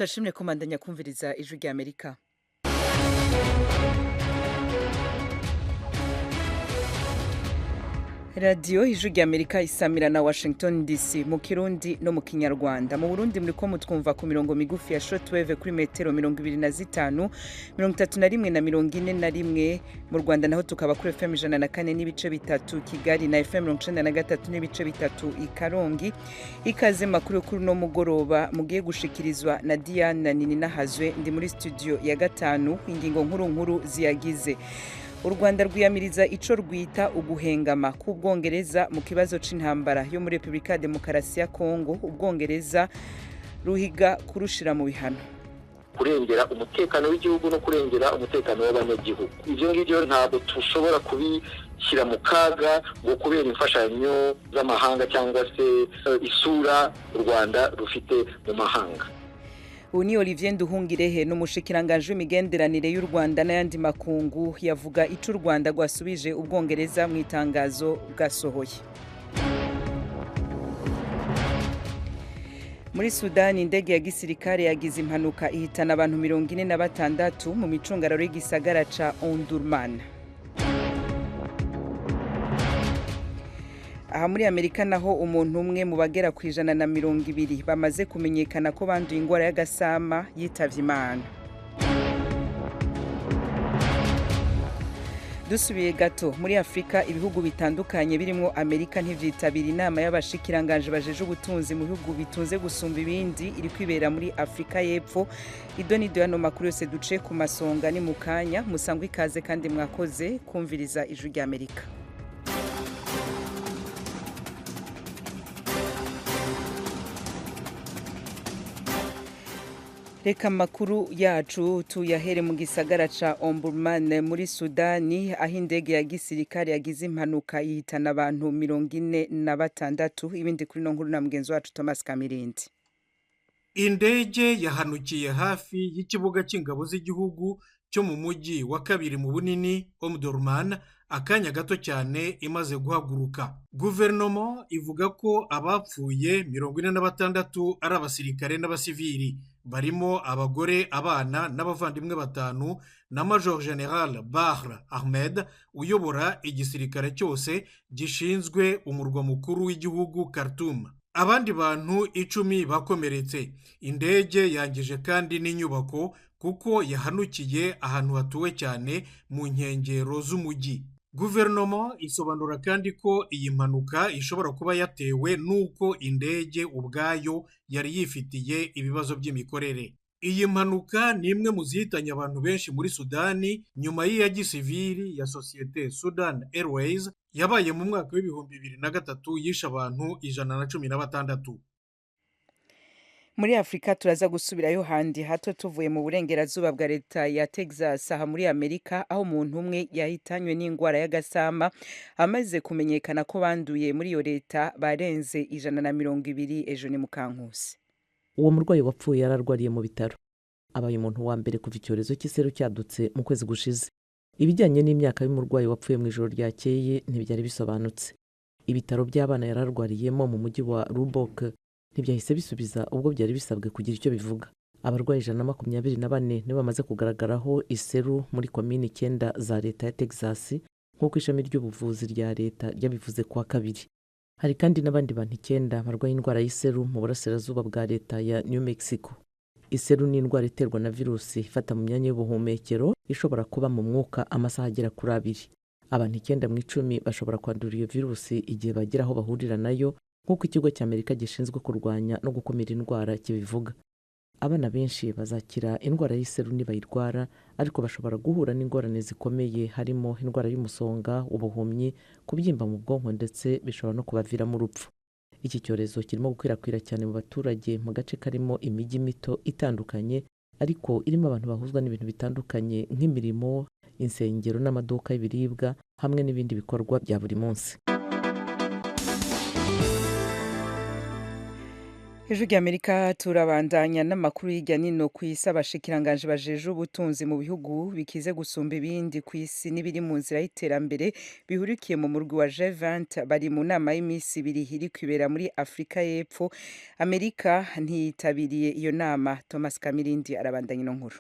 Turashimye kumandanya kumviriza Ijwi rya Amerika. Radiyo Ijwi rya Amerika isamira na Washington DC mu Kirundi no mu Kinyarwanda. Mu Burundi muriko mutwumva ku mirongo migufi ya shortwave kuri metero 25, 31 na 41. Mu Rwanda naho tukaba kuri FM 104.3 Kigali na FM 93.3 i Karongi. Ikaze makuru kuri no mugoroba mugiye gushikirizwa na Diana Nininahazwe, ndi muri studio ya gatanu. Ingingo nkuru nkuru ziyagize: U Rwanda rwiyamiriza ico rwita uguhengama k'Ubwongereza mu kibazo c'intambara yo muri Republika ya Demokarasi ya Kongo. Ubwongereza ruhiga kurushira mu bihano. Kurengera umutekano w'igihugu no kurengera umutekano w'abanyagihugu, ivyo ngivyo ntabwo tushobora kubishyira mu kaga ngo kubera imfashanyo z'amahanga cyangwa se isura u Rwanda rufite mu mahanga. Ubu ni Olivier Nduhungirehe, n'umushikiranganji w'imigenderanire y'u Rwanda n'ayandi makungu, yavuga ico u Rwanda rwasubije Ubwongereza mu itangazo bwasohoye. Muri Sudani, indege ya gisirikare yagize impanuka ihitana abantu 46 mu micungararo y'igisagara ca Omdurman. Aha muri Amerika naho, umuntu umwe mu bagera ku 120 bamaze kumenyekana ko banduye ingwara y'agasama yitavye Imana. Dusubiye gato muri Afrika, ibihugu bitandukanye birimwo Amerika ntivyitabira inama y'abashikiranganje bajeje ubutunzi mu bihugu bitunze gusumba ibindi iri kwibera muri Afrika y'Epfo. Idonido yano makuru yose duce ku masonga ni mukanya. Musangwa ikaze kandi mwakoze kumviriza Ijwi rya Amerika. Reka amakuru yacu tuyahere mu gisagara ca Omdurman muri Sudani, aho indege ya gisirikare yagize impanuka ihitana abantu 46. Ibindi kuri no nkuru na mugenzi wacu Thomas Kamirindi. Indege yahanukiye hafi y'ikibuga cy'ingabo z'igihugu cyo mu mujyi wa kabiri mu bunini Omdurman, akanya gato cyane imaze guhaguruka. Guverinoma ivuga ko abapfuye 46 ari abasirikare n'abasivili, barimo abagore, abana n'abavandimwe batanu na Major General Bahr Ahmed uyobora igisirikare cyose gishinzwe umurwa mukuru w'igihugu Khartoum. Abandi bantu 10 bakomeretse. Indege yangije kandi n'inyubako kuko yahanukiye ahantu hatuwe cyane mu nkengero z'umujyi. Guverinoma isobanura kandi ko iyi mpanuka ishobora kuba yatewe n'uko indege ubwayo yari yifitiye ibibazo by'imikorere. Iyi mpanuka ni imwe mu zihitanye abantu benshi muri Sudani nyuma y'iya gisivili ya sosiyete Sudan Airways yabaye mu mwaka w'2003, yishe abantu 116. Muri Afrika turaza gusubirayo handi hato tuvuye mu burengerazuba bwa leta ya Texas aha muri Amerika, aho umuntu umwe yahitanywe n'ingwara y'agasama. Amaze kumenyekana ko banduye muri iyo leta barenze 120. Ejo ni Mukankusi. Uwo murwayi wapfuye yararwariye mu bitaro. Abaye umuntu wa mbere kuva icyorezo cy'iseru cyadutse mu kwezi gushize. Ibijyanye n'imyaka y'umurwayi wapfuye mu ijoro ryakeye ntibyari bisobanutse. Ibitaro by'abana yararwariyemo mu mujyi wa Lubbock ntibyahise bisubiza ubwo byari bisabwe kugira icyo bivuga. Abarwayi 124 nibo bamaze kugaragaraho iseru muri komini 9 za leta ya Texas, nk'uko ishami ry'ubuvuzi rya leta ryabivuze kuwa kabiri. Hari kandi n'abandi bantu 9 barwaye indwara y'iseru mu burasirazuba bwa leta ya New Mexico. Iseru ni indwara iterwa na virusi ifata mu myanya y'ubuhumekero, ishobora kuba mu mwuka amasaha agera kuri 2. Abantu 9 mu 10 bashobora kwandura iyo virusi igihe bagira aho bahurira nayo, nk'uko ikigo cy'Amerika gishinzwe kurwanya no gukumira indwara kibivuga. Abana benshi bazakira indwara y'iseru nibayirwara, ariko bashobora guhura n'ingorane zikomeye, harimo indwara y'umusonga, ubuhumyi, kubyimba mu bwonko, ndetse bishobora no kubaviramo urupfu. Iki cyorezo kirimo gukwirakwira cyane mu baturage mu gace karimo imijyi mito itandukanye, ariko irimo abantu bahuzwa n'ibintu bitandukanye nk'imirimo, insengero n'amaduka y'ibiribwa hamwe n'ibindi bikorwa bya buri munsi. Ijwi ry'Amerika, turabandanya n'amakuru hirya nino ku isi. Abashikiranganje bajeje ubutunzi mu bihugu bikize gusumba ibindi ku isi n'ibiri mu nzira y'iterambere bihurikiye mu murwi wa G20 bari mu nama y'iminsi 2 iri kwibera muri Afrika y'Epfo. Amerika ntiyitabiriye iyo nama. Thomas Kamirindi arabandanya ino nkuru.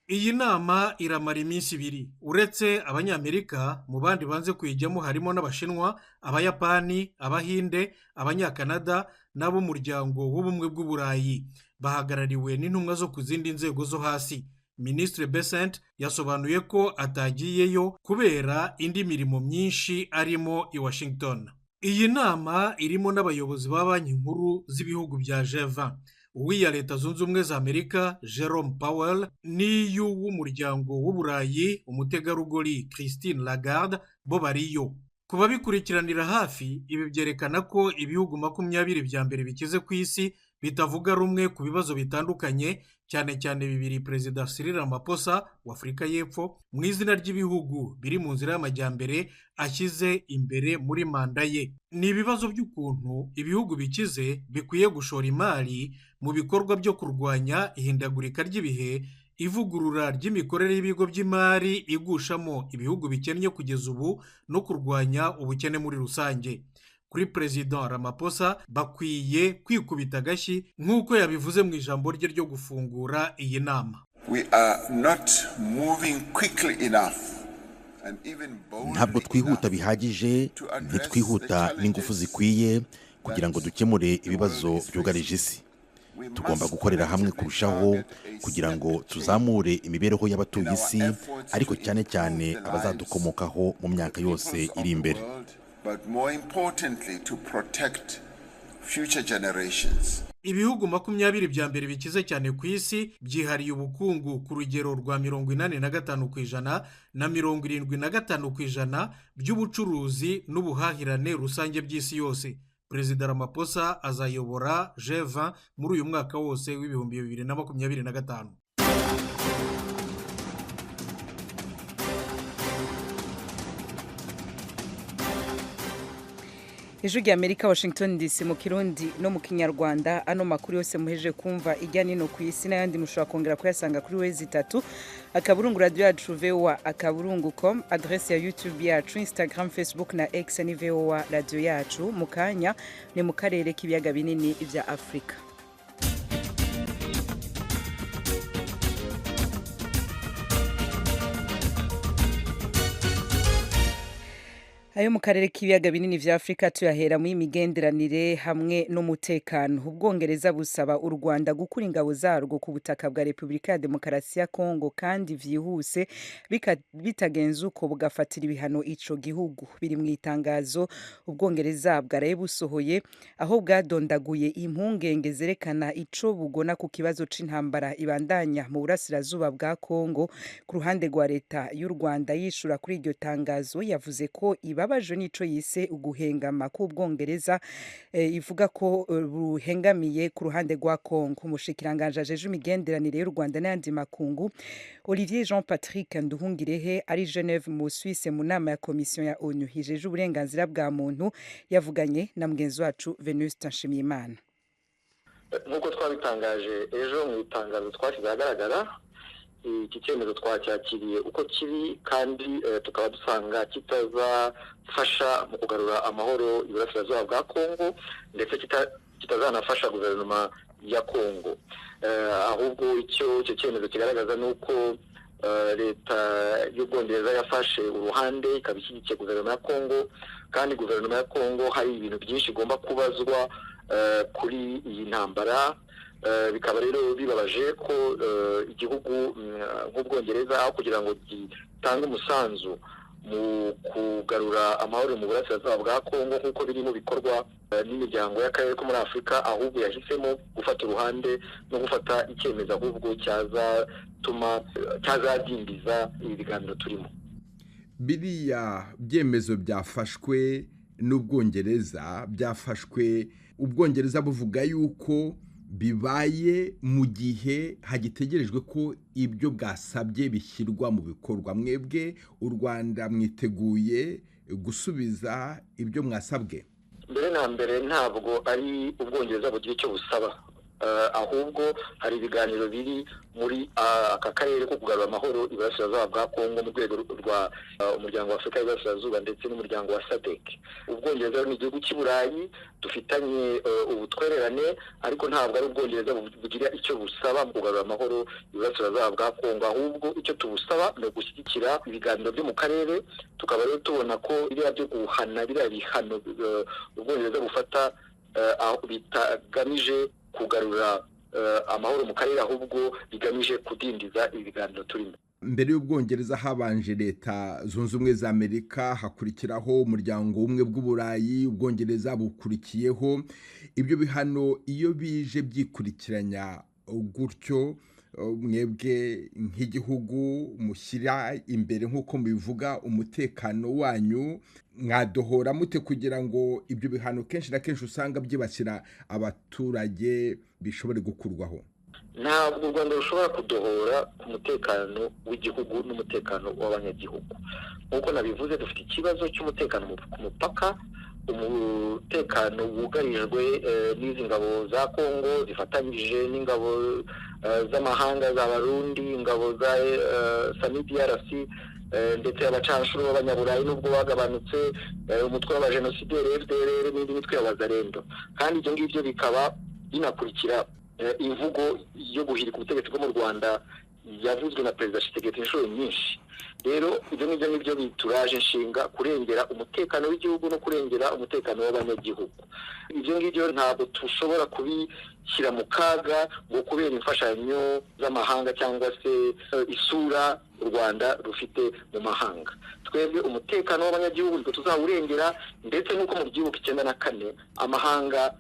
Iyi nama iramara iminsi 2. Uretse Abanyamerika, mu bandi banze kuyijyamo harimo n'Abashinwa, Abayapani, Abahinde, Abanyakanada n'ab'umuryango w'Ubumwe bw'Uburayi. Bahagarariwe n'intumwa zo ku zindi nzego zo hasi. Minisitiri Bessent yasobanuye ko atagiyeyo kubera indi mirimo myinshi arimo i Washington. Iyi nama irimo n'abayobozi ba banki nkuru z'ibihugu bya G20. Uw'iya Leta Zunze Ubumwe za Amerika Jerome Powell n'iy'uw'umuryango w'Uburayi umutegarugori Christine Lagarde bo bariyo. Ku babikurikiranira hafi, ibi byerekana ko ibihugu 20 bya mbere bikize ku isi bitavuga rumwe ku bibazo bitandukanye, cyane cyane bibiri Perezida Cyril Ramaphosa wa Afurika y'Epfo mu izina ry'ibihugu biri mu nzira y'amajyambere ashyize imbere muri manda ye. Ni ibibazo by'ukuntu ibihugu bikize bikwiye gushora imari mu bikorwa byo kurwanya ihindagurika ry'ibihe, ivugurura ry'imikorere y'ibigo by'imari igushamo ibihugu bikennye kugeza ubu, no kurwanya ubukene muri rusange. Kuri Perezida Ramaphosa, bakwiye kwikubita agashyi nk'uko yabivuze mu ijambo rye ryo gufungura iyi nama. Ntabwo twihuta bihagije, ntitwihuta n'ingufu zikwiye kugira ngo dukemure ibibazo byugarije isi. Tugomba gukorera hamwe kurushaho kugira ngo tuzamure imibereho y'abatuye isi, ariko cyane cyane abazadukomokaho mu myaka yose iri imbere. Ibihugu 20 bya mbere bikize cyane ku isi byihariye ubukungu ku rugero rwa 85% na 75% by'ubucuruzi n'ubuhahirane rusange by'isi yose. Perezida Ramaphosa azayobora G20 muri uyu mwaka wose w'2025. Ijwi ry'Amerika, Washington DC, mu Kirundi no mu Kinyarwanda. Ano makuru yose muheje kumva ijya nino ku isi n'ayandi mushobora kongera kuyasanga kuri wezi 3 radio yacu voa.com, adresse ya YouTube yacu, Instagram, Facebook na X ni VOA radio yacu. Mu kanya ni mu karere k'ibiyaga binini vya Afrika. Ayo mu karere k'ibiyaga binini vya Afrika tuyahera mu imigenderanire hamwe n'umutekano. Ubwongereza busaba u Rwanda gukura ingabo zarwo ku butaka bwa Republika ya Demokarasi ya Kongo kandi vyihuse, bitagenze uko bugafatira ibihano ico gihugu. Biri mu itangazo Ubwongereza bwaraye busohoye, aho bwadondaguye impungenge zerekana ico bugona ku kibazo c'intambara ibandanya mu burasirazuba bwa Kongo. Ku ruhande rwa leta y'u Rwanda, yishura kuri iryo tangazo, yavuze ko ibabajwe n'ico yise uguhengama k'Ubwongereza, ivuga ko buhengamiye ku ruhande rwa Kongo. Umushikiranganje ajeje imigenderanire y'u Rwanda n'ayandi makungu, Olivier Jean Patrick Nduhungirehe, ari Geneve mu Suisse mu nama ya komisiyo ya ONU ijeje uburenganzira bwa muntu, yavuganye na mugenzi wacu Venuste Nshimiyimana. Nk'uko twabitangaje ejo mu itangazo twashyize ahagaragara, iki cyemezo twacyakiriye uko kiri, kandi tukaba dusanga kitazafasha mu kugarura amahoro iburasirazuba bwa Kongo, ndetse kitazanafasha guverinoma ya Kongo. Ahubwo icyo cyemezo kigaragaza ni uko leta y'Ubwongereza yafashe uruhande ikaba ishyigikiye guverinoma ya Kongo, kandi guverinoma ya Kongo hari ibintu byinshi igomba kubazwa kuri iyi ntambara. Bikaba rero bibabaje ko igihugu nk'Ubwongereza, aho kugira ngo gitange umusanzu mu kugarura amahoro mu burasirazuba bwa Kongo nk'uko biri mu bikorwa n'imiryango y'akarere ko muri Afurika, ahubwo yahisemo gufata uruhande no gufata icyemezo ahubwo cyazatuma cyazadindiza ibi biganiro turimo. Biriya byemezo byafashwe n'Ubwongereza, byafashwe Ubwongereza buvuga yuko bibaye mu gihe hagitegerejwe ko ibyo bwasabye bishyirwa mu bikorwa. Mwebwe u Rwanda mwiteguye gusubiza ibyo mwasabwe? Mbere Mbere na mbere ntabwo ari Ubwongereza bugira icyo busaba, ahubwo hari ibiganiro biri muri aka karere ko kugarura amahoro iburasirazuba bwa Kongo mu rwego rwa umuryango wa Afurika y'Iburasirazuba ndetse n'umuryango wa SADC. Ubwongereza ni igihugu cy'i Burayi dufitanye ubutwererane, ariko ntabwo ari Ubwongereza bugira icyo busaba mu kugarura amahoro iburasirazuba bwa Kongo, ahubwo icyo tubusaba ni ugushyigikira ibiganiro byo mu karere. Tukaba rero tubona ko biriya byo guhana, biriya bihano Ubwongereza bufata bitagamije kugarura amahoro mu karere, ahubwo bigamije kudindiza ibiganiro turimo. Mbere y'Ubwongereza habanje Leta Zunze Ubumwe za Amerika, hakurikiraho umuryango w'ubumwe bw'Uburayi, Ubwongereza bukurikiyeho. Ibyo bihano iyo bije byikurikiranya gutyo, mwebwe nk'igihugu mushyira imbere nk'uko mubivuga umutekano wanyu, mwadohora mute kugira ngo ibyo bihano kenshi na kenshi usanga byibasira abaturage bishobore gukurwaho? Ntabwo u Rwanda rushobora kudohora ku mutekano w'igihugu n'umutekano w'abanyagihugu. Nk'uko nabivuze, dufite ikibazo cy'umutekano ku mupaka, umutekano wugarijwe n'izi ngabo za Kongo zifatanyije n'ingabo z'amahanga za Barundi, ingabo za SAMIDRC ndetse abacanshuro b'abanyaburayi nubwo bagabanutse, umutwe w'abajenosideri FDLR n'indi mitwe y'abazarendo. Kandi ibyo ngibyo bikaba binakurikira imvugo yo guhirika ubutegetsi bwo mu Rwanda yavuzwe na Perezida Tshisekedi inshuro nyinshi. Rero ibyo ngibyo nibyo bituraje inshinga kurengera umutekano w'igihugu no kurengera umutekano w'abanyagihugu. Ibyo ngibyo ntabwo dushobora kubishyira mu kaga ngo kubera imfashanyo z'amahanga cyangwa se isura u Rwanda rufite mu mahanga. Twebwe umutekano w'abanyagihugu nitwe tuzawurengera, ndetse n'uko mu gihugu 94 amahanga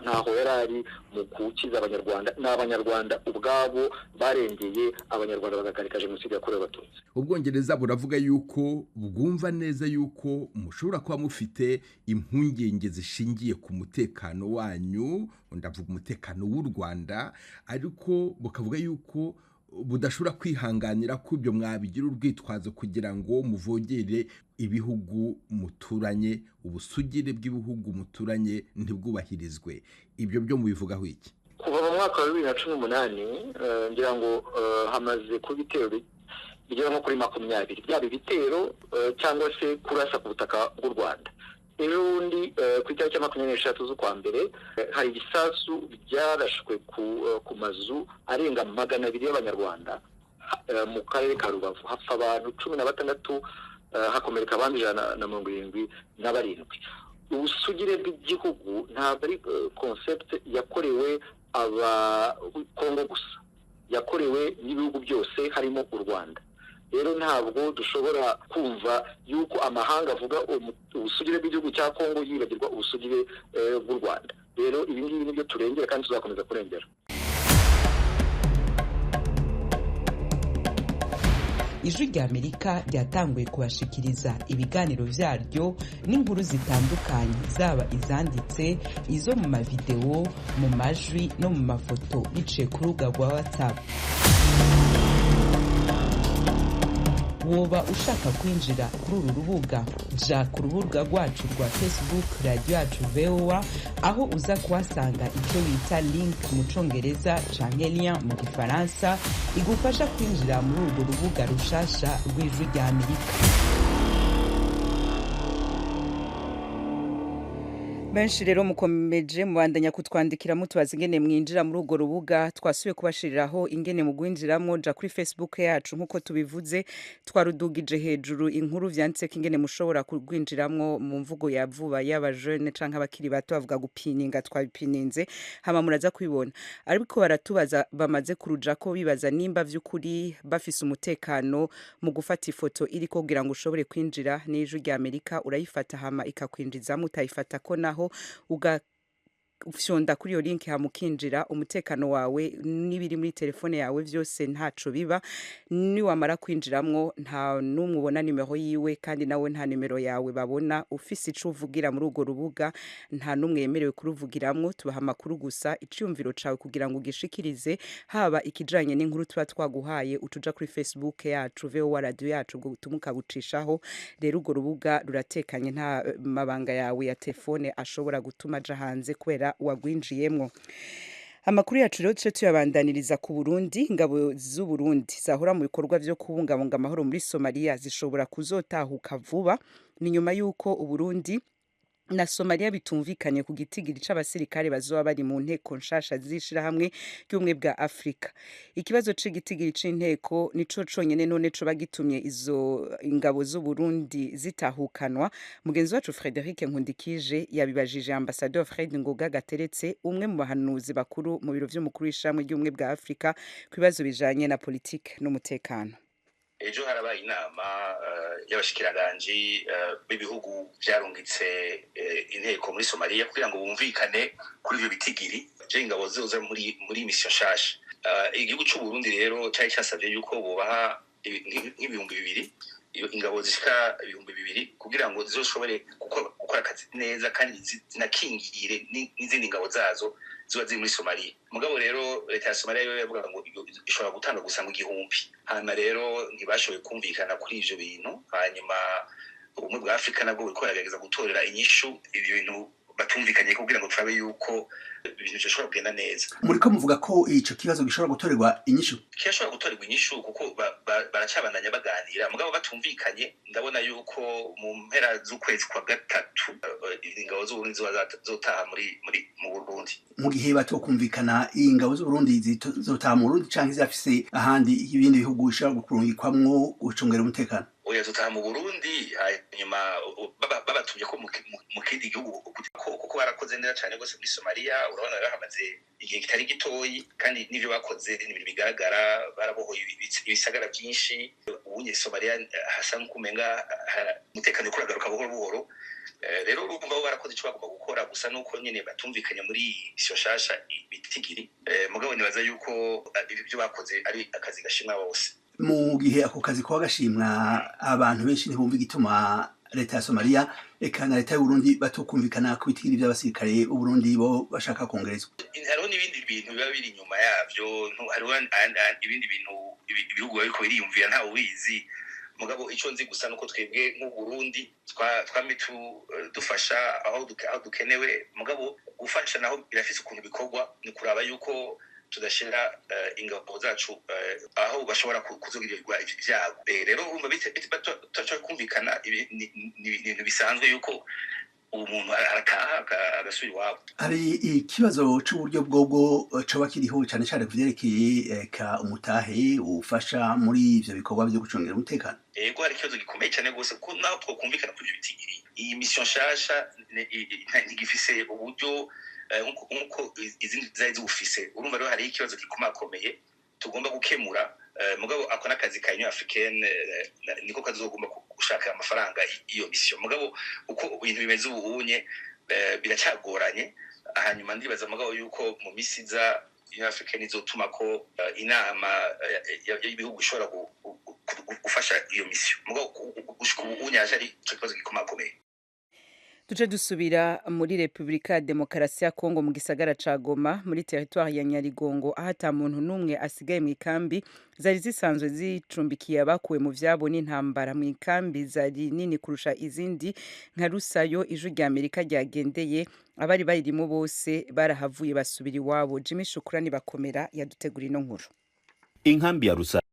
ntaho yari ari mu gukiza Abanyarwanda, n'Abanyarwanda ubwabo barengeye Abanyarwanda bagahagarika jenoside yakorewe Abatutsi. Ubwongereza buravuga yuko bwumva neza yuko mushobora kuba mufite impungenge zishingiye ku mutekano wanyu, ndavuga umutekano w'u Rwanda, ariko bukavuga yuko budashobora kwihanganira ko ibyo mwabigira urwitwazo kugira ngo muvogere ibihugu muturanye, ubusugire bw'ibihugu muturanye ntibwubahirizwe. Ibyo byo mubivugaho iki? Kuva mu mwaka wa 2018 ngira ngo hamaze kuba ibitero bigera nko kuri 20, byaba ibitero cyangwa se kurasa ku butaka bw'u Rwanda. Ejo bundi ku itariki ya 23 z'ukwa mbere hari ibisasu byarashwe ku mazu arenga 200 y'Abanyarwanda mu karere ka Rubavu, hapfa abantu 16, hakomereka abandi 177. Ubusugire bw'igihugu ntabwo ari concept yakorewe Abakongo gusa, yakorewe n'ibihugu byose harimo u Rwanda. Rero ntabwo dushobora kumva yuko amahanga avuga ubusugire bw'igihugu cya Kongo yibagirwa ubusugire bw'u Rwanda. Rero ibi ngibi nibyo turengera kandi tuzakomeza kurengera. Ijwi rya Amerika ryatanguye kubashikiriza ibiganiro vyaryo n'inkuru zitandukanye, zaba izanditse, izo mu mavideo, mu majwi no mu mafoto, biciye ku rubuga rwa WhatsApp. Woba ushaka kwinjira kuri uru rubuga, ja ku rubuga rwacu rwa Facebook, Radio yacu VOA, aho uza kuhasanga icyo bita link mu Congereza canke lien mu Gifaransa, igufasha kwinjira muri urwo rubuga rushasha rw'Ijwi rya Amerika. Benshi rero mukomeje mubandanya kutwandikira mutubaza ingene mwinjira muri urwo rubuga. Twasubiye kubashiriraho ingene mu gwinjiramo. Ja kuri Facebook yacu nkuko tubivuze, twarudugije hejuru inkuru vyanditse ko ingene mushobora kugwinjiramwo mu mvugo ya vuba y'aba jeune canke abakiri bato bavuga gupininga, twabipininze hama muraza kwibona. Ariko baratubaza bamaze kuruja ko bibaza nimba vy'ukuri bafise umutekano mu gufata ifoto iriko kugira ngo ushobore kwinjira n'Ijwi rya Amerika, urayifata hama ikakwinjizamo, utayifata ko naho Ufyonda kuri iyo link hama ukinjira, umutekano wawe n'ibiri muri telefone yawe vyose ntaco biba. Niwamara kwinjiramwo, nta n'umwe ubona nimero yiwe, kandi nawe nta nimero yawe babona. Ufise ico uvugira muri urwo rubuga, nta n'umwe yemerewe kuruvugiramwo. Tubaha amakuru gusa. Iciyumviro cawe kugira ngo ugishikirize, haba ikijanye n'inkuru tuba twaguhaye, utuja kuri Facebook yacu, VOA Radio yacu, ubwo butumwa ukabucishaho. Rero urwo rubuga ruratekanye, nta mabanga yawe ya telefone ashobora gutuma aja hanze kubera wagwinjiyemwo. Amakuru yacu rero tuce tuyabandaniriza ku Burundi. Ingabo z'u Burundi zahora mu bikorwa vyo kubungabunga amahoro muri Somalia zishobora kuzotahuka vuba. Ni nyuma y'uko Uburundi na Somalia bitumvikanye ku gitigiri c'abasirikare bazoba bari mu nteko nshasha z'ishirahamwe ry'Ubumwe bwa Afrika. Ikibazo c'igitigiri c'inteko nico conyene none coba gitumye izo ingabo z'u Burundi zitahukanwa? Mugenzi wacu Frederic Nkundikije yabibajije Ambassadeur Fred Ngoga Gateretse, umwe mu bahanuzi bakuru mu biro vy'umukuru w'ishirahamwe ry'Ubumwe bwa Afrika ku bibazo bijanye na politike n'umutekano. Ejo harabaye inama y'abashikiranganji b'ibihugu vyarungitse inteko muri Somaliya kugira ngo bumvikane kuri ivyo bitigiri je ingabo zizoza muri mission nshasha. Igihugu c'u Burundi rero cari casavye yuko bobaha nk'2000, ingabo zishika 2000, kugira ngo zizoshobore gukora akazi neza kandi zinakingire n'izindi ngabo zazo ziba ziri muri Somaliya. Mugabo rero leta ya Somaliya yo yavuga ngo ishobora gutanga gusa ngo 1000. Hanyuma rero ntibashoboye kumvikana kuri ivyo bintu. Hanyuma Ubumwe bwa Afurika nabwo buriko buragerageza gutorera inyishu ivyo bintu batumvikanye, kugira ngo turabe yuko ibintu bishobora kugenda neza. Muriko muvuga ko ico kibazo gishobora gutorerwa inyishu? Kirashobora gutorerwa inyishu kuko baracabandanya baganira, mugabo batumvikanye. Ndabona yuko mu mpera z'ukwezi kwa gatatu ingabo z'Uburundi ziba zotaha muri muri mu Burundi. Mu gihe batokumvikana, ingabo z'Uburundi zizotaha mu Burundi canke zirafise ahandi ibindi bihugu bishobora kurungikwamwo gucungera umutekano? Oya, zotaha mu Burundi. Hanyuma babatumye ko mu kindi gihugu, kuko barakoze neza cane rwose muri Somaliya. Urabona bahamaze igihe kitari gitoyi, kandi n'ivyo bakoze ni ibintu bigaragara. Barabohoye ibisagara byinshi. Ubunye Somaliya hasa nk'ukumenga umutekano uriko uragaruka buhoro buhoro. Rero urumva bo barakoze ico bagomba gukora, gusa nuko nyene batumvikanye muri mission nshasha ibitigiri. Mugabo nibaza yuko ibyo bakoze ari akazi gashimwa bose. Mu gihe ako kazi kuba gashimwa, abantu benshi ntibumva igituma leta ya Somaliya eka na leta y'Uburundi batokumvikana ku bitigiri vy'abasirikare b'Uburundi bo bashaka kongerezwa. Hariho n'ibindi bintu biba biri inyuma yavyo. Hariho ibindi bintu ibihugu biba biriko biriyumvira, ntawe ubizi. Mugabo ico nzi gusa nuko twebwe nk'Uburundi twame dufasha aho dukenewe. Mugabo gufasha naho birafise ukuntu bikorwa. Ni kuraba yuko tudashira ingabo zacu aho bashobora kuzogirirwa ivyago. Rero urumva tutashobora kumvikana, ni ibintu bisanzwe yuko umuntu arataha agasubira iwabo. Hari ikibazo c'uburyo bwobwo coba kiriho, cane cane ku vyerekeye eka umutahe ufasha muri ivyo bikorwa vyo gucungera umutekano? Ego, hari ikibazo gikomeye cyane rwose, kuko naho twokumvikana kuri ivyo bitigiri, iyi mission nshasha ntigifise uburyo nkuko izindi zari ziwufise. Urumva rero hariho ikibazo gikomakomeye tugomba gukemura. Mugabo ako n'akazi ka Union Africaine, niko kazogomba gushaka amafaranga iyo mission. Mugabo uko ibintu bimeze ubunye biracyagoranye. Hanyuma ndibaza mugabo yuko mu misi iza Union Africaine izotuma ko inama y'ibihugu ishobora gufasha iyo mission. Mugabo gushika ubu yaje ari ico kibazo gikomakomeye. Tuje dusubira muri Republika ya Demokarasi ya Kongo, mu gisagara ca Goma, muri territoire ya Nyarigongo, aho ata muntu n'umwe asigaye mu ikambi zari zisanzwe zicumbikiye abakuwe mu vyabo n'intambara. Mu ikambi zari nini kurusha izindi, nka Rusayo, Ijwi rya Amerika ryagendeye, abari bayirimo bose barahavuye basubira iwabo. Jimmy Shukrani Bakomera yadutegura ino nkuru. Inkambi ya Rusayo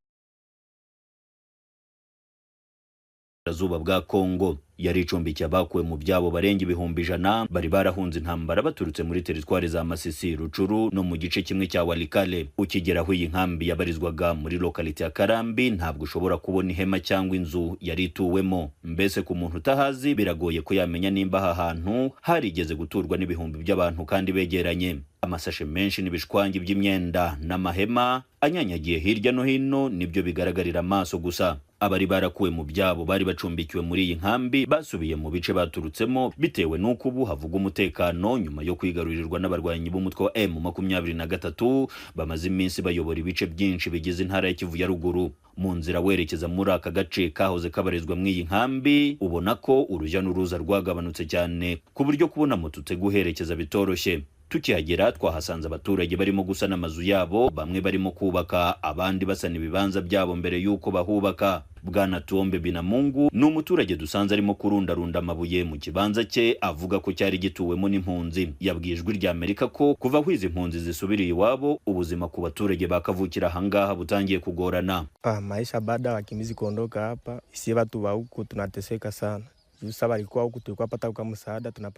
zuba bwa Kongo yari icumbikiye abakuwe mu byabo barenga 100,000 bari barahunze intambara baturutse muri teritwari za Masisi, Rucuru no mu gice kimwe cya Walikale. Ukigera aho iyi nkambi yabarizwaga muri lokalite ya Karambi, ntabwo ushobora kubona ihema cyangwa inzu yari ituwemo. Mbese ku muntu utahazi biragoye ko yamenya nimba aha hantu harigeze guturwa n'ibihumbi by'abantu kandi begeranye. Amasashe menshi n'ibishwangi by'imyenda n'amahema anyanyagiye hirya no hino nibyo bigaragarira amaso gusa. Abari barakuwe mu byabo bari bacumbikiwe muri iyi nkambi basubiye mu bice baturutsemo bitewe n'uko ubu havuga umutekano nyuma yo kwigarurirwa n'abarwanyi b'umutwe wa M23 bamaze iminsi bayobora ibice byinshi bigize intara ya Kivu ya ruguru. Mu nzira werekeza muri aka gace kahoze kabarizwa mu iyi nkambi, ubona ko urujya n'uruza rwagabanutse cyane ku buryo kubona moto guherekeza bitoroshye. Tukihagera twahasanze abaturage barimo gusana amazu yabo, bamwe barimo kubaka, abandi basana ibibanza byabo mbere y'uko bahubaka. Bwana Tuombe Binamungu ni umuturage dusanze arimo kurundarunda amabuye mu kibanza cye, avuga ko cyari gituwemo n'impunzi. Yabwiye Ijwi rya Amerika ko kuva aho izi mpunzi zisubiriye iwabo, ubuzima ku baturage bakavukira ahangaha butangiye kugorana. Maisha baada ya wakimbizi kuondoka hapa, sie watu wa huku tunateseka sana.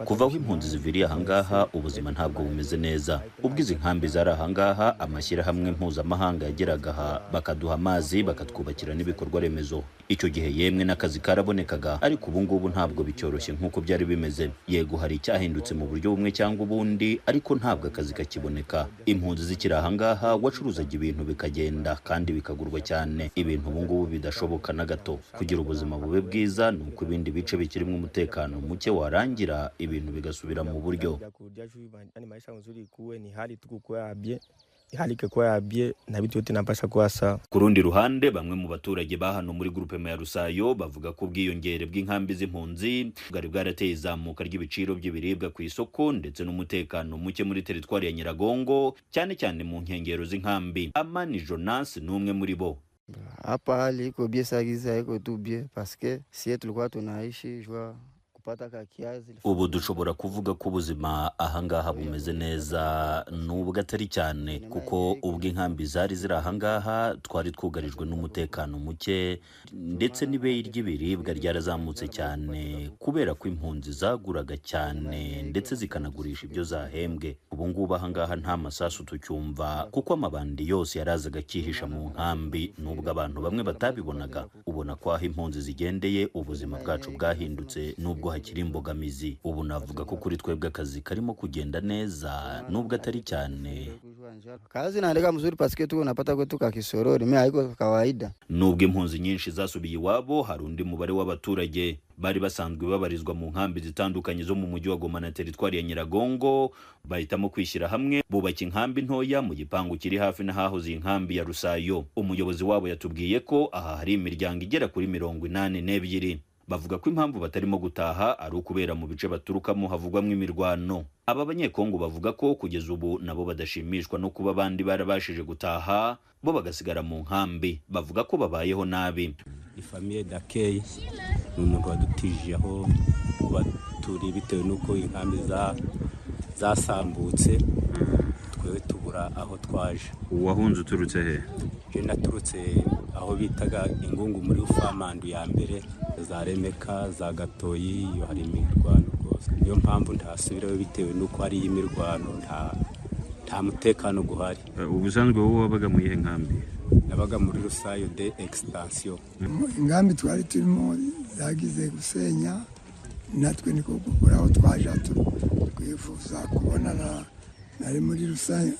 Kuva aho impunzi ziviriye ahangaha ubuzima ntabwo bumeze neza. Ubwo izi nkambi zari ahangaha, amashyirahamwe mpuzamahanga yageraga aha bakaduha amazi, bakatwubakira n'ibikorwa remezo. Icyo gihe yemwe n'akazi karabonekaga, ariko ubu ngubu ntabwo bicyoroshye nk'uko byari bimeze. Yego hari icyahindutse mu buryo bumwe cyangwa ubundi, ariko ntabwo akazi kakiboneka. Impunzi zikiri ahangaha wacuruzaga ibintu bikagenda kandi bikagurwa cyane, ibintu ubu ngubu bidashoboka na gato. Kugira ubuzima bube bwiza ni uko ibindi bice bikirimo umutekano muke warangira ibintu bigasubira mu buryo. Ku rundi ruhande, bamwe mu baturage ba hano muri groupement ya Rusayo bavuga ko ubwiyongere bw'inkambi z'impunzi bwari bwarateye izamuka ry'ibiciro by'ibiribwa ku isoko ndetse n'umutekano muke muri teritwari ya Nyiragongo, cyane cyane mu nkengero z'inkambi. Amani Jonas ni umwe muri bo. Hapa hali iko bie sagizi haiko tu bie paske sie tulikuwa tunaishi jua kupata ka kiazi. Ubu dushobora kuvuga ko ubuzima ahangaha bumeze neza nubwo atari cyane, kuko ubwo inkambi zari ziri ahangaha twari twugarijwe n'umutekano muke, ndetse n'ibeyi ry'ibiribwa ryarazamutse cyane kubera ko impunzi zaguraga cyane ndetse zikanagurisha ibyo zahembwe. Ubu ngubu ahangaha nta masasu tucyumva, kuko amabandi yose yarazaga akihisha mu nkambi, nubwo abantu bamwe batabibonaga. Ubona ko aho impunzi zigendeye ubuzima bwacu bwahindutse nubwo hakiri imbogamizi. Ubu navuga ko kuri twebwe akazi karimo kugenda neza nubwo atari cyane. Kazi naendeka mzuri paske tu unapata kwetu ka kisorori mimi haiko kawaida. Nubwo impunzi nyinshi zasubiye iwabo, hari undi mubare w'abaturage bari basanzwe babarizwa mu nkambi zitandukanye zo mu mujyi wa Goma na teritwari ya Nyiragongo bahitamo kwishyira hamwe bubaka inkambi ntoya mu gipangu kiri hafi n'ahahoze inkambi ya Rusayo. Umuyobozi wabo yatubwiye ko aha hari imiryango igera kuri 82. Bavuga ko impamvu batarimo gutaha ari ukubera mu bice baturukamo havugwamo imirwano. Aba banyekongo bavuga ko kugeza ubu nabo badashimishwa no kuba abandi barabashije gutaha, bo bagasigara mu nkambi. Bavuga ko babayeho nabi. Ifamiye d'accueil ni umuntu wadutije aho turi bitewe n'uko inkambi zasambutse, twewe tubura aho twaje. Uwahunze uturutse he? Je naturutse aho bitaga Ingungu muri Ufamandu ya mbere, za Remeka, za Gatoyi, iyo hari imirwano rwose. Niyo mpamvu ntasubirayo bitewe n'uko hari imirwano, nta mutekano guhari. Ubusanzwe wowe wabaga mu yihe nkambi? Nabaga muri Rusayo de Extension. Ingambi twari turimo zagize gusenya, natwe niko gukora aho twaje twifuza kubonana nari muri Rusayo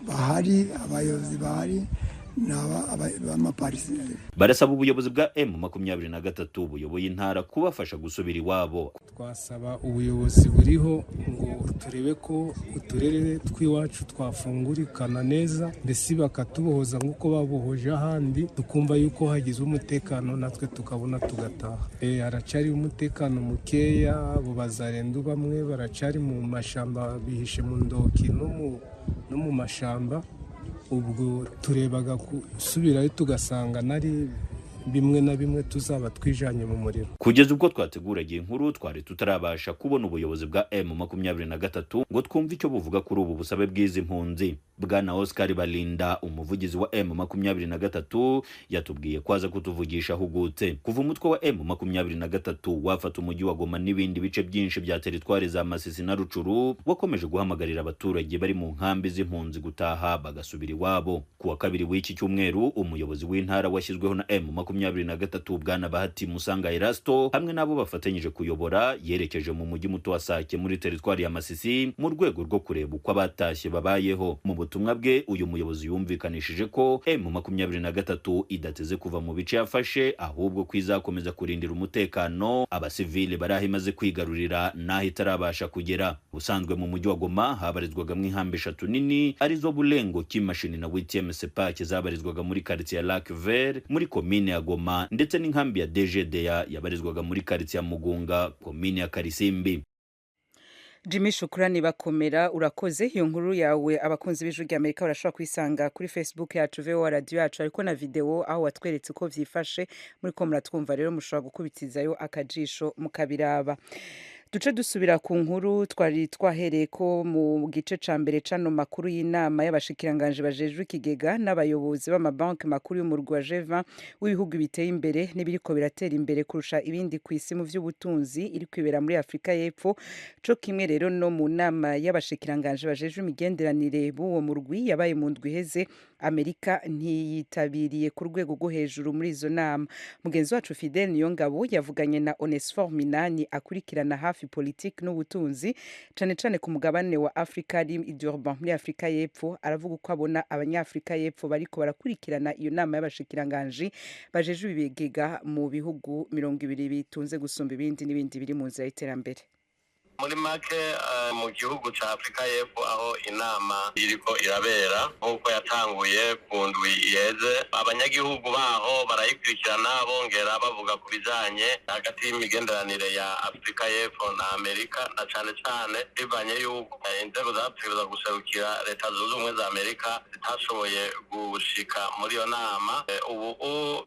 bahari abayobozi bahari Barasaba ubuyobozi bwa M23 buyoboye intara kubafasha gusubira iwabo. Twasaba ubuyobozi buriho ngo turebe ko uturere tw'iwacu twafungurikana neza, mbese bakatubohoza nk'uko babohoje ahandi, tukumva yuko hagize umutekano natwe tukabona tugataha. Haracari umutekano mukeya, abo bazarendu bamwe baracari mu mashamba bihishe mu ndoki no mu mashamba. Ubwo turebaga gusubirayo tugasanga nari bimwe na bimwe tuzaba twijanye mu muriro. Kugeza ubwo twateguraga inkuru twari tutarabasha kubona ubuyobozi bwa M23 ngo twumve icyo buvuga kuri ubu busabe bw'izi mpunzi. Bwana Oscar Balinda, umuvugizi wa M23, yatubwiye ko aza kutuvugisha ahugutse. Kuva umutwe wa M23 wafata umujyi wa Goma n'ibindi bice byinshi bya teritwari za Masisi na Rucuru, wakomeje guhamagarira abaturage bari mu nkambi z'impunzi gutaha bagasubira iwabo. Kuwa kabiri w'iki cyumweru, umuyobozi w'intara washyizweho na M23 Bwana Bahati Musanga Erasto hamwe n'abo bafatanyije kuyobora yerekeje mu mujyi muto wa Sake muri teritwari ya Masisi mu rwego rwo kureba uko abatashye babayeho. Mu butumwa bwe uyu muyobozi yumvikanishije ko M23 idateze kuva mu bice yafashe, ahubwo ko izakomeza kurindira umutekano abasivile baraho imaze kwigarurira naho itarabasha kugera. Ubusanzwe mu mujyi wa Goma habarizwagamo inkambi eshatu nini arizo Bulengo, Kimashini na WTM Sepake zabarizwaga muri quartier ya Lac Vert muri komine ya Goma, ndetse n'inkambi ya DGDA yabarizwaga muri quartier ya Mugunga, komine ya Karisimbi. Jimmy Shukrani bakomera, urakoze. Iyo nkuru yawe abakunzi b'Ijwi rya Amerika barashobora kuyisanga kuri Facebook yacu VOA Radio yacu, ariko na video aho watweretse uko vyifashe. Muri ko muratwumva rero mushobora gukubitizayo akajisho mukabiraba. Duce dusubira ku nkuru twari twahereye ko mu gice ca mbere cano makuru y'inama y'abashikiranganje bajejwe ikigega n'abayobozi b'amabanki makuru y'umurwi wa G20 w'ibihugu biteye imbere n'ibiriko biratera imbere kurusha ibindi ku isi mu vy'ubutunzi iri kwibera muri Afrika y'Epfo, co kimwe rero no mu nama y'abashikiranganje bajejwe imigenderanire b'uwo murwi yabaye mu ndwi iheze. Amerika ntiyitabiriye ku rwego rwo hejuru muri izo nama. Mugenzi wacu Fidel Niyongabo yavuganye na Onesphore Minani akurikirana hafi politiki n'ubutunzi cane cane ku mugabane wa Afrika ari i Durban muri Afrika y'Epfo. Aravuga uko abona abanyafrika y'Epfo bariko barakurikirana iyo nama y'abashikiranganji bajejwe ibigega mu bihugu 20 bitunze gusumba ibindi n'ibindi biri mu nzira y'iterambere. Muri make mu gihugu ca Afrika y'Epfo aho inama iriko irabera nk'uko yatanguye ku ndwi iheze, abanyagihugu baho barayikurikirana bongera bavuga ku bijanye hagati y'imigenderanire ya Afrika y'Epfo na Amerika, na cane cane bivanye yuko inzego zapfuza guserukira Leta Zunze Ubumwe za Amerika zitashoboye gushika muri iyo nama. Ubu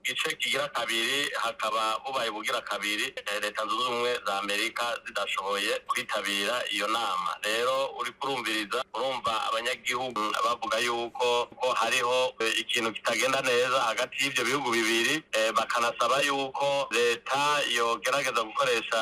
igice kigira kabiri hakaba bubaye bugira kabiri Leta Zunze Ubumwe za Amerika zidashoboye kwitabira iyo nama. Rero uri kurumviriza urumva abanyagihugu bavuga yuko ko hariho ikintu kitagenda neza hagati y'ivyo bihugu bibiri, bakanasaba yuko leta yogerageza gukoresha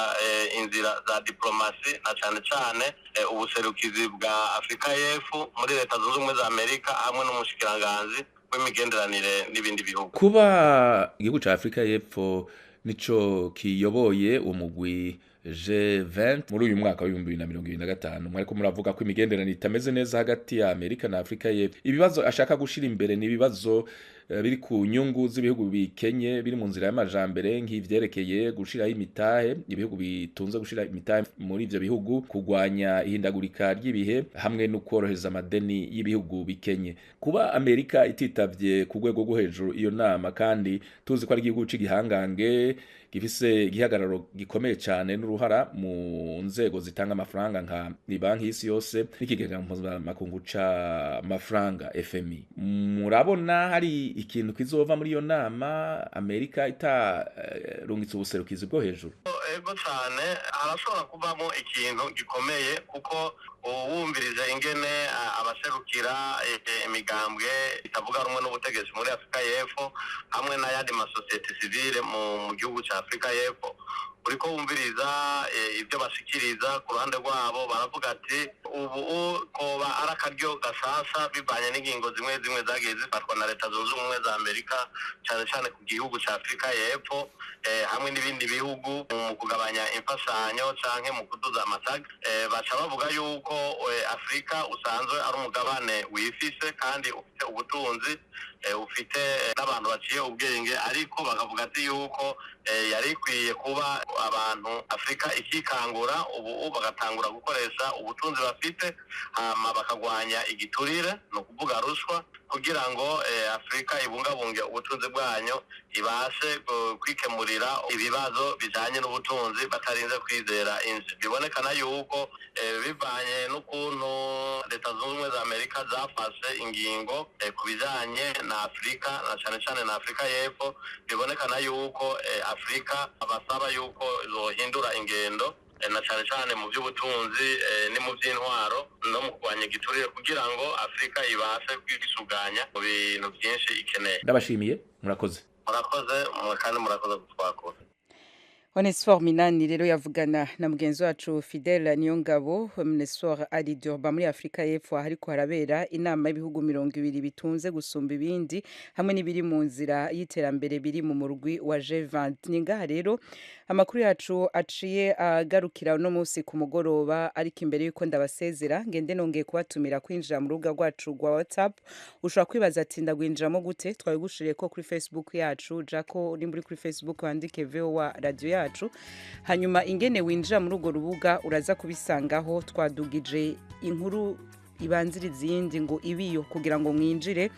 inzira za diplomasi na cane cane ubuserukizi bwa Afrika y'Epfo muri Leta Zunze Ubumwe za Amerika hamwe n'umushikiranganzi w'imigenderanire n'ibindi bihugu. Kuba igihugu ca Afrika y'Epfo nico kiyoboye umugwi G20 muri uyu mwaka wa 2025, mwariko muravuga ko imigenderanire itameze neza hagati ya Amerika na Afrika y'Epfo. Ibibazo ashaka gushira imbere ni ibibazo biri ku nyungu z'ibihugu bikenye biri mu nzira y'amajambere, nk'ivyerekeye gushiraho imitahe, ibihugu bitunze gushira imitahe muri ivyo bihugu, kugwanya ihindagurika ry'ibihe hamwe no korohereza amadeni y'ibihugu bikenye. Kuba Amerika ititavye ku rwego rwo hejuru iyo nama, kandi tuzi ko ari igihugu c'igihangange gifise igihagararo gikomeye cyane n'uruhara mu nzego zitanga amafaranga nka banki y'isi yose n'ikigega mpuzamakungu c'amafaranga FMI, murabona hari ikintu kizova muri iyo nama Amerika itarungitse ubuserukizi bwo hejuru? Ego cyane, harashobora kuvamo ikintu gikomeye kuko uwumvirije ingene abaserukira imigambwe itavuga rumwe n'ubutegetsi muri Afrika y'Epfo hamwe n'ayandi masosiyete sivile mu gihugu ca Afrika y'Epfo, uriko wumviriza ibyo bashikiriza ku ruhande rwabo, baravuga ati ubu koba ari akaryo gasasa bivanye n'ingingo zimwe zimwe zagiye zifatwa na Leta Zunze Ubumwe za Amerika cane cane ku gihugu ca Afrika y'Epfo hamwe n'ibindi bihugu mu kugabanya imfashanyo canke mu kuduza amatax. Baca bavuga yuko Afrika usanzwe ari umugabane wifise kandi ufite ubutunzi, ufite n'abantu baciye ubwenge, ariko bakavuga ati yuko yari ikwiye kuba abantu Afrika ikikangura ubu bagatangura gukoresha ubutunzi bafite, hama bakagwanya igiturire no kuvuga ruswa, kugira ngo Afrika ibungabunge ubutunzi bwanyo ibashe kwikemurira ibibazo bijanye n'ubutunzi batarinze kwizera inzu. Bibonekana yuko bivanye n'ukuntu Leta Zunze Ubumwe za Amerika zafashe ingingo ku bijanye na Afrika na cane cane na Afrika y'Epfo, bibonekana yuko Afrika basaba yuko zohindura ingendo na cane cane mu by'ubutunzi ni mu by'intwaro no mu kurwanya igiturire, kugira ngo Afrika ibashe kwisuganya mu bintu byinshi ikeneye. Ndabashimiye, murakoze. Murakoze kandi murakoze kutwakura. Onesphore Minani rero yavugana na mugenzi wacu Fidel Niyongabo. Onesphore ari Durban muri Afrika y'Epfo, ahariko harabera inama y'ibihugu 20 bitunze gusumba ibindi hamwe n'ibiri mu nzira y'iterambere biri mu murwi wa G20. Ni ngaha rero amakuru yacu aciye agarukira uno munsi ku mugoroba, ariko imbere yuko ndabasezera, ngende nongeye kubatumira kwinjira mu rubuga rwacu rwa WhatsApp. Ushobora kwibaza ati: "Ndagwinjiramo gute?" Twabigushiriye ko kuri Facebook yacu. Jako nimba uri kuri Facebook, wandike VOA Radio yacu, hanyuma ingene winjira muri urwo rubuga uraza kubisangaho. Twadugije inkuru ibanziriza iyindi ngo ibiyo kugira ngo mwinjire.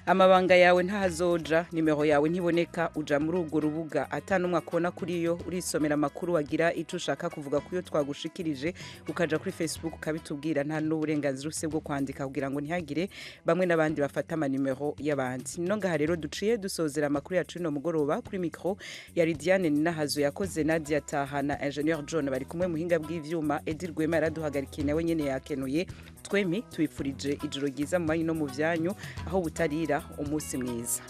Amabanga yawe ntahazoja, nimero yawe ntiboneka. Uja muri urwo rubuga atanumwe akubona kuri yo, urisomera amakuru, wagira ico ushaka kuvuga kuyo twagushikirije, ukaja kuri Facebook ukabitubwira. Nta n'uburenganzira ufise bwo kwandika, kugira ngo ntihagire bamwe n'abandi bafata amanimero y'abandi. No ngaha rero duciye dusozera amakuru yacu no mugoroba. Kuri micro ya Diane Ninahazo, yakoze Nadia Taha na Ingénieur John bari kumwe muhinga bw'ivyuma. Edi Rwema yaraduhagarikiye, nawe nyene yakenuye. Twemi tubifurije ijoro ryiza mu manyu no mu vyanyu, aho butarira. Umunsi mwiza.